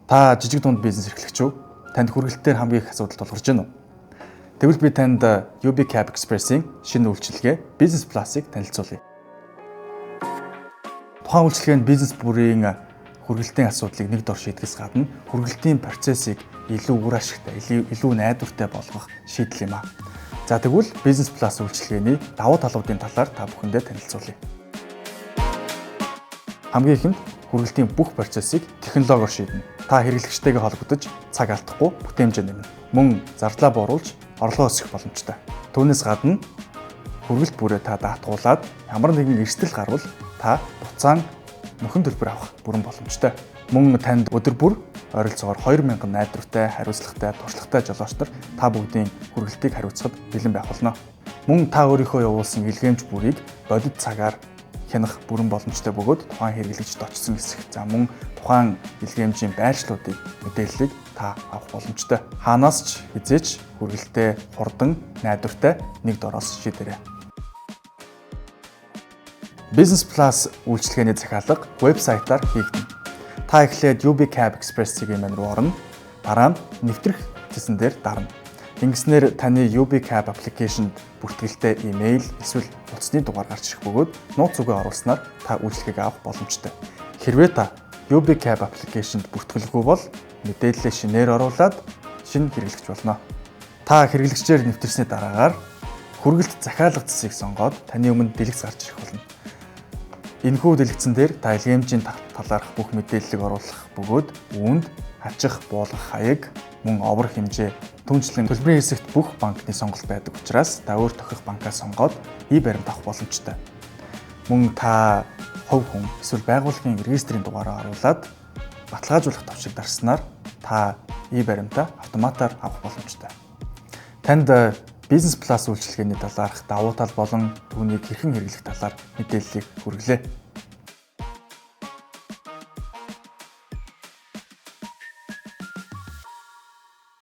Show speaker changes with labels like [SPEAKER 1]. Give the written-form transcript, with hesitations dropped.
[SPEAKER 1] Та жижиг дунд бизнес эрхлэгч үү? Танд хүргэлтээр хамгийн их асуудал тулгарч байна уу? Тэгвэл би танд UB Cab Express-ийн шинэ үйлчилгээ Business Plus-ыг танилцуулъя. Тухайн үйлчилгээ нь бизнес бүрийн хүргэлтийн асуудлыг нэг дор шийдэхээс гадна хүргэлтийн процессыг илүү үр ашигтай, илүү найдвартай болгох шийдэл юм аа. За тэгвэл Business Plus үйлчилгээний давуу талуудын талаар та бүхэндээ танилцуулъя. Хамгийн эхэнд хүргэлтийн бүх процессыг технологиор шийднэ. Та хэрэглэгчтэйгээ холбогдож цаг алдахгүй бүтээмжээ нэмнэ. Мөн зардлаа бууруулж орлогоо өсгөх боломжтой. Түүнээс гадна хүргэлт бүрээ та даатгуулад ямар нэгэн эрсдэл гарвал та буцаан нөхөн төлбөр авах бүрэн боломжтой. Мөн танд өдөр бүр ойролцоогоор 2000 найдвартай, хариуцлагатай, туршлагатай жолооч нар та бүгдийн хүргэлтийг хариуцахад бэлэн байх болно. Мөн та өөрийнхөө явуулсан илгээмж бүрийг бодит цагаар хянах бүрэн боломжтой бөгөөд тухайн хэрэглэгчд очсон хэсэг, за мөн тухайн илгээмжийн байршлуудыг мэдээллийг та авах боломжтой. Хаанаас ч хэзээ ч хүргэлтээ хурдан, найдвартай нэг дороос шийдээрэй. Business Plus үйлчилгээний захиалга вебсайтаар хийгдэнэ. Та эхлээд UB Cab Express цэгийн маань руу орно. Дараа нь нэвтрэх цэсэн дээр дарна. Ингэснээр таны UB Cab application-д бүртгэлтэй имэйл эсвэл утасны дугаар гарч ирэх бөгөөд нууц үгээ оруулснаар та үйлчилгээг авах боломжтой. Хэрвээ та UB Cab application-д бүртгэлгүй бол мэдээллээ шинээр оруулаад шинэ хэрэглэгч болно. Та хэрэглэгчээр нэвтэрсний дараагаар хүргэлт захиалга цэсийг сонгоод таны өмнө дэлгэц гарч ирэх болно. Энэхүү дэлгэцэн дээр та илгээмжийн талаарх бүх мэдээллийг оруулах бөгөөд үүнд хачих, буулгах хаяг, мөн овор хэмжээ, түүнчлэн төлбөрийн хэсэгт бүх банкны сонголт байдаг учраас та өөр тохирох банкаа сонгоод e-баримт авах боломжтой. Мөн та хувь хүн эсвэл байгууллагын регистрийн дугаараа оруулаад баталгаажуулах товчийг дарснаар та e-баримтаа автоматар авах боломжтой. Танд Business Plus үйлчилгээний талаарх давуу тал болон түүнийг хэрхэн хэрэглэх талаар мэдээллийг хүргэлээ.